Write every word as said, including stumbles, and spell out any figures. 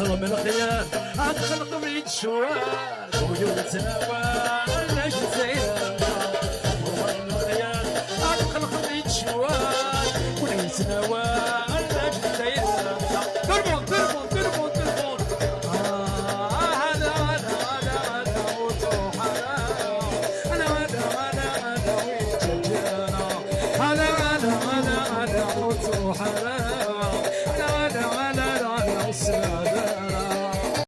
من الخير عاد خلق من شوار ويوم سنوار لاش سير. من الخير عاد خلق من شوار ويوم سنوار لاش سير. Tout le monde, tout le monde, tout le monde, tout le monde. آه، هلا، هلا، هلا، هلا، وتروح هلا. هلا، هلا، هلا، هلا، وين جبتنا؟ هلا، هلا، هلا، هلا، وتروح هلا. هلا، هلا، هلا، هلا، هلا، والسلام.